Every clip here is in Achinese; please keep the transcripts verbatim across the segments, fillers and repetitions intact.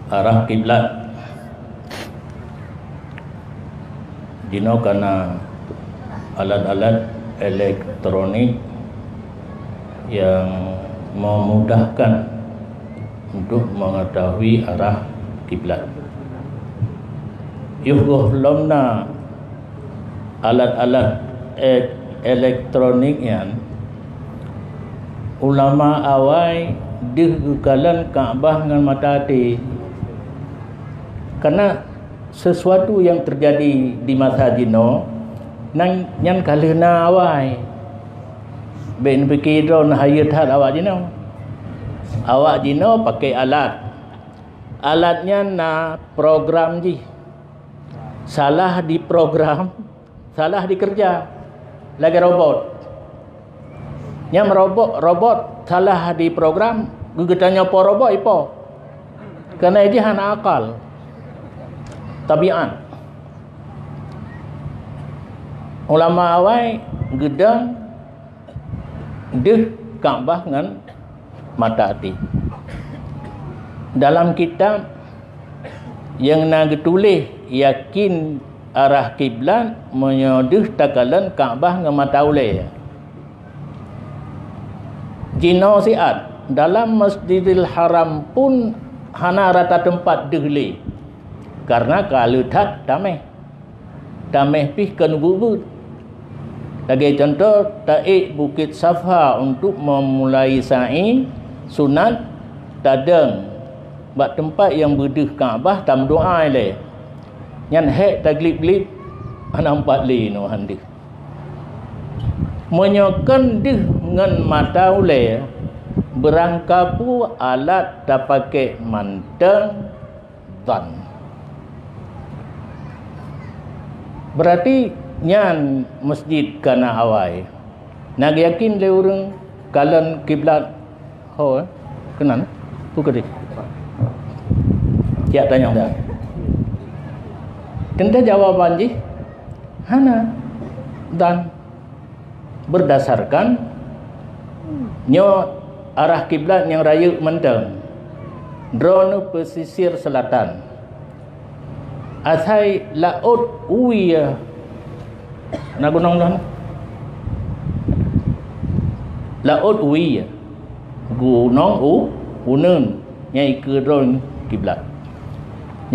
Arah kiblat. Jinoe kana alat-alat elektronik yang memudahkan untuk mengetahui arah kiblat. Yoh gohlom na alat-alat e-, elektronik nyan, ulama awai deuh geukalon Ka'bah ngon mata até. Karena sesuatu yang terjadi di masa jinoe, nyan, nyan ka lheueh na awai. Bék neupike droe na hayeue that awak jinoe. Awak jinoe pakai alat. Alat nyan na program jih. Salah diprogram, salah dikerja. Lagèe robot. Nyang robot, robot salah diprogram, geutanyoe po robot ipo. Karena jih hana akal. Tabiat. Ulama awai geudong deuh Ka'bah ngon mata até. Dalam kitab nyang na geutuléh yakin arah kiblat meunyoe deuh takalon Ka'bah ngon mata ulèe. Jinoe siat dalam Masjidil Haram pun hana rata teumpat deuh lé, karena ka le that tamèh. Tamèh pih keu neubuet-buet. Lagèe cuntoh, taék Bukét Safa untuk meumulai sa'i sunat, tadong bak teumpat nyang beudeuh Ka'bah tameudoa ilèe. Nyan hék taglib-glib, hana teumpat lé nyoe han deuh. Meunyoe kon deuh ngon mata ulèe, beurangkapeue alat tapakék mantong, dhan. Beurati nyan masjid kana awai. Na geuyakin lé ureueng kalon kiblat ho, eh? Keunan, eh? Peue keudeh? Siap tanyong dah. Teuntèe jawaban jih hana. Dhan. Berdasarkan nyoe arah kiblat nyang rayeuk mantong, droeneuh pesisir selatan. Asai laôt wie na gunong lôn. Laôt wie, gunong u uneun nyang ikeue droeneuh kiblat.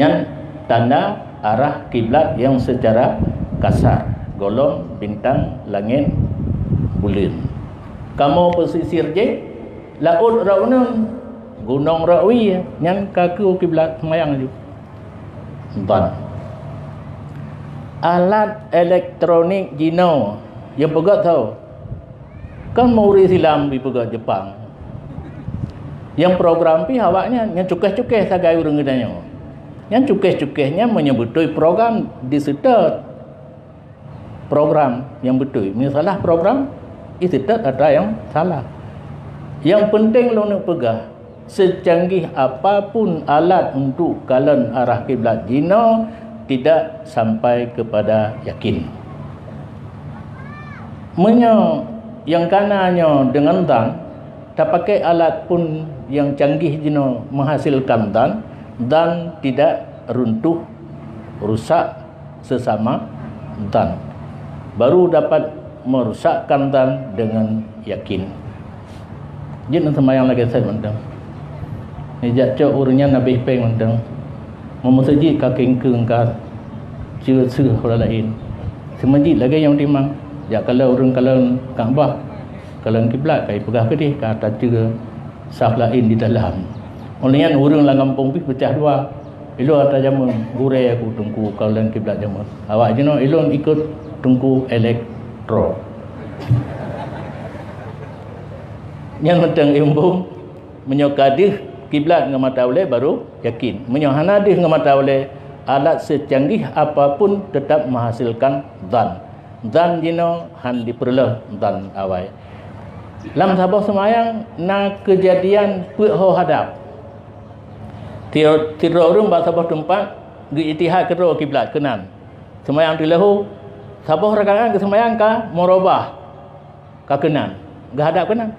Nyan tanda arah kiblat nyang secara kasar, gohlom, bintang, langét, buleuen. Kamoe pesisir jih, laôt rot uneun, gunong rot wie, nyan ka keuh kiblat seumayang laju. Ban. Alat elektronik jinoe, nyang peugöt tho. Kan meuri silam jipeugah Jepang. Nyang program pih awaknyan, nyang cukéh-cukéh sagai ureuëng geutanyoe. Nyang cukéh-cukéh nyan meunyoe beutôi program diseutôt. Program nyang beutôi. Meunyoe salah program, iseutôt atra nyang salah. Nyang peunteng lôn peugah, secanggih apapun alat untuk kalon arah kiblat jinoe, tidak sampai kepada yakin. Meunyoe nyang kana nyoe deungon dhan, tapakai alat pun nyang canggih jinoe menghasilkan dhan, dhan tidak runtuh, rusak sesama dhan. Baru dapat merusakkan dhan dengan yakin. Jeuet na seumayang lagée sét mantong. Nijak cok ureuëng nyan habéh péng mantong. Meumeuseujid ka kéngkeueng ka ceue seuh ureuëng laén. Seumeujid lagée nyang timang. Jak kalon ureuëng kalon Ka'bah, kalon kiblat ka ipeugah keudeh ka taceue saf laén di dalam. Óh lheueh nyan ureuëng lam gampông pih peucah dua. Ilôn atra jameun, gurée aku teungku kalon kiblat jameun. Awak jinoe ilôn ikot teungku elektro. Nyang mantong imbong, meunyoe ka deuh kiblat ngon mata ulée baru yakin. Meunyoe hana deuh ngon mata ulée, alat secanggih apapun tetap menghasilkan dhan. Dhan jinoe han dipeureuloh dhan awai. Lam saboh seumayang na keujadian peuet ho hadab. Sidroe ureuëng bak saboh teumpat geu-ijtihad keudroe kiblat keunan. Seumayang teuleuhu, saboh rakaat geuseumayang ka meurubah. Ka keunan, geuhadab keunan.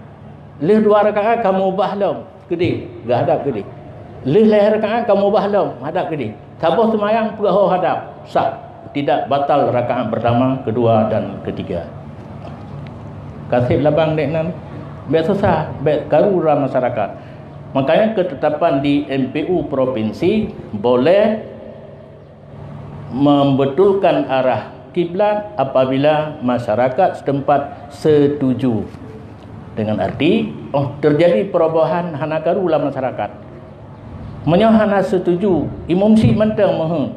Lheueh dua rakaat ka meubah lom, keudeh, geuhadab keudeh. Lheueh lhée rakaat kamoe ubah lom hadab keudeh. Saboh seumayang peuet ho hadab, sah. Tidak batal rakaat pertama, kedua, dan ketiga. Kaseb labang dek nan, bèk susah, bèk karu lam masyarakat. Makanya ketetapan di M P U provinsi boleh membetulkan arah kiblat apabila masyarakat setempat setuju. Dengan arti, oh, terjadi perubahan hana karu lam masyarakat. Meunyoe hana setuju, imum syiek mantong meuheuet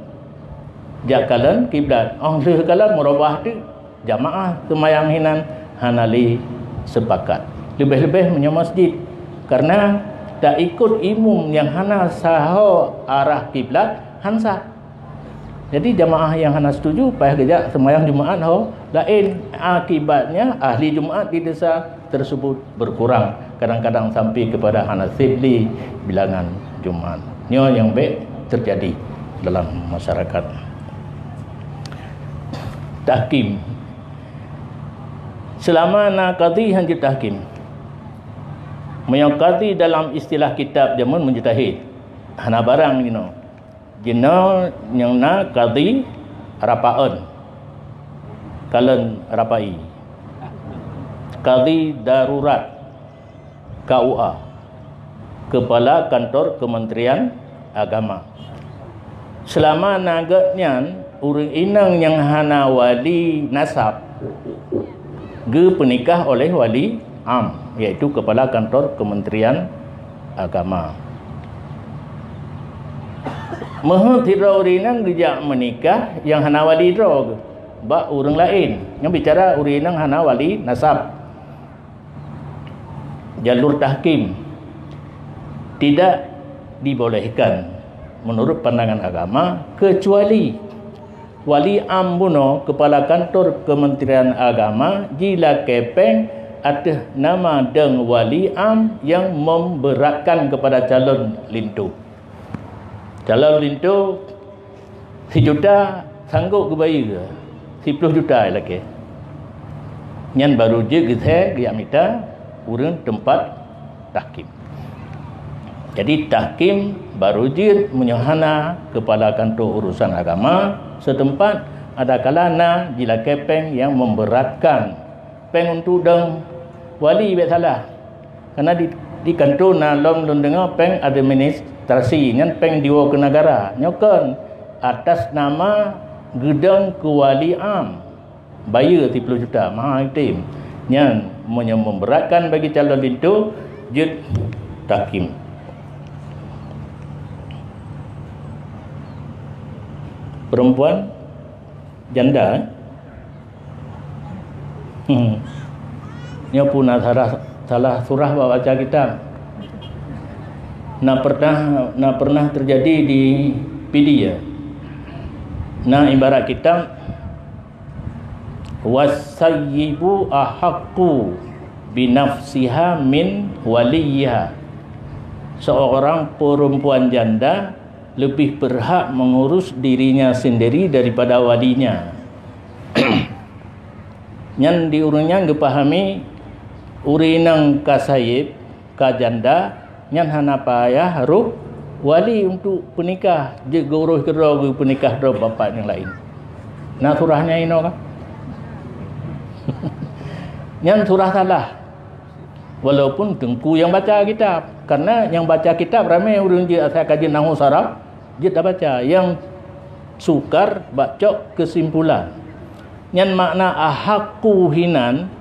jak kalon kiblat, oh, lheueh kalon meurubah teuk, jamaah seumayang hinan hana lé sepakat. Leubeh-leubeh meunyoe masjid, karena taikot imum nyang hana saho arah kiblat, han sah. Jadi jamaah nyang hana setuju payah geujak seumayang Jumaat ho laén, akibatnya ahli Jumaat di desa tersebut berkurang, kadang-kadang sampai kepada hana seb lé bilangan Jumaat. Nyoe nyang bèk terjadi dalam masyarakat. Tahkim. Selama na kadhi han jeuet tahkim. Meunyoe kadhi dalam istilah kitab jameun mujtahid, hana barang jinoe. Jinoe nyang na kadhi rapaeun, kalon rapai. Kadhi darurat, K U A, Kepala Kantor Kementerian Agama. Selama na geuh nyan, ureuëng inong nyang hana wali nasab geupeunikah oleh wali am, yaitu Kepala Kantor Kementerian Agama. Meuheuet sidroe ureuëng inong geujak meunikah nyang hana wali droe geuh bak ureuëng laén. Nyoe bicara ureuëng inong hana wali nasab. Jalur tahkim tidak dibolehkan menurut pandangan agama, kecuali wali am bunoe, Kepala Kantor Kementerian Agama, jilakée péng ateueh nama dong wali am nyang memberatkan kepada calon linto. Calon linto sijuta sanggup geubayeue, siploh juta ilakée. Nyan baru jeuet geusé geujak mita ureuëng teumpat tahkim. Jadi tahkim baru jeuet meunyoe hana kepala kantor urusan agama setempat, adakala na jilakée péng nyang memberatkan. Péng untuk dong wali bèk salah. Karena di, di kantor na lom lôn deungoe péng administrasi, nyan péng diwoe keu negara. Nyoe kon atas nama geudong keu wali am. Bayeue siploh juta, maha item. Nyan meunyoe memberatkan bagi calon linto, jeuet tahkim. Perempuan janda, eh? Hmm. Nyoe pun na salah, salah surah bak baca kitab. Na pernah, na pernah terjadi di Pidie, ya. Na ibarat kitab, "Wasayyibu ahaqqu binafsiha min waliyha." Seorang perempuan janda lebih berhak mengurus dirinya sendiri daripada walinya. Nyan di ureuëng nyan geupahami ureuëng inong ka sayeb, ka janda, nyan hana payah rôh wali untuk peunikah, jeuet geuurôh keudroe geupeunikah droe bapak nyang laén. Na surah nyan inoe ka? Nyan surah salah. Walaupun teungku nyang baca kitab, karena nyang baca kitab ramé ureuëng jeuet asai ka jeuet nahu saraf, jeuet tabaca nyang sukar bak cok keusimpulan. Nyan makna ahaqqu hinan,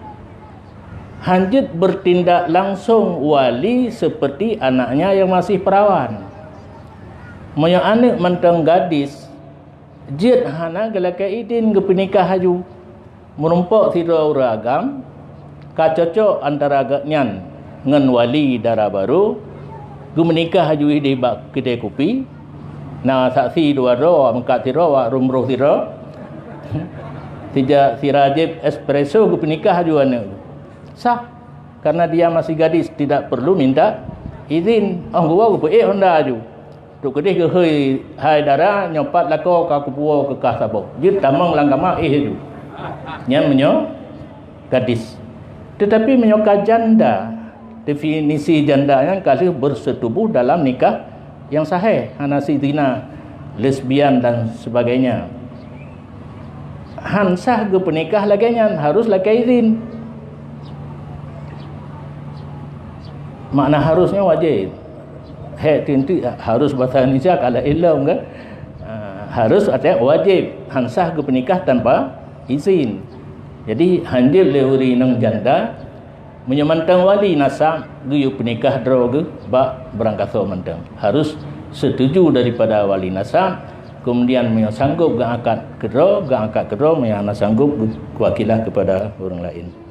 hanjeuet bertindak langsung wali seperti anaknya yang masih perawan. Meunyoe aneuëk mantong gadis, jeuet hana geulakée idin geupeunikah laju. Meurumpok sidroe ureuëng agam, ka cocok antara gobnyan ngon wali dara barô, geumeunikah laju ideh bak keudè kupi, na saksi dua droe, meukat sidroe, wak rumoh sidroe, sija sira jieb espresso geupeunikah laju aneuëk. Sah, karena dia masih gadis, tidak perlu minta izin. Oh, geuwoe geupeuék honda laju. Trok keudeh geuhôi, "Hai dara, nyoe pat lakoe ka kupuwoe keu kah saboh. Jeuet tamong lam kama éh laju." Nyan meunyoe gadis. Tetapi meunyoe ka janda, definisi janda nyan ka lheueh bersetubuh dalam nikah nyang sahih, hana si zina, lesbian dan sebagainya. Han sah geupeunikah lagée nyan, harus lakée izin. Makna harusnya wajib. Hek tintik harus bahasa Indonesia kalau ilom kan. Ah, harus artinya wajib. Han sah geupeunikah tanpa izin. Jadi hanjeuet lé ureuëng inong janda, meunyoe mantong wali nasab geuyue peunikah droe geuh bak barangkasoe mantong. Harus setuju daripada wali nasab, kemudian meunyoe sanggup geuangkat keudroe, geuangkat keudroe, meunyoe hana sanggup geuwakilah kepada ureuëng laén.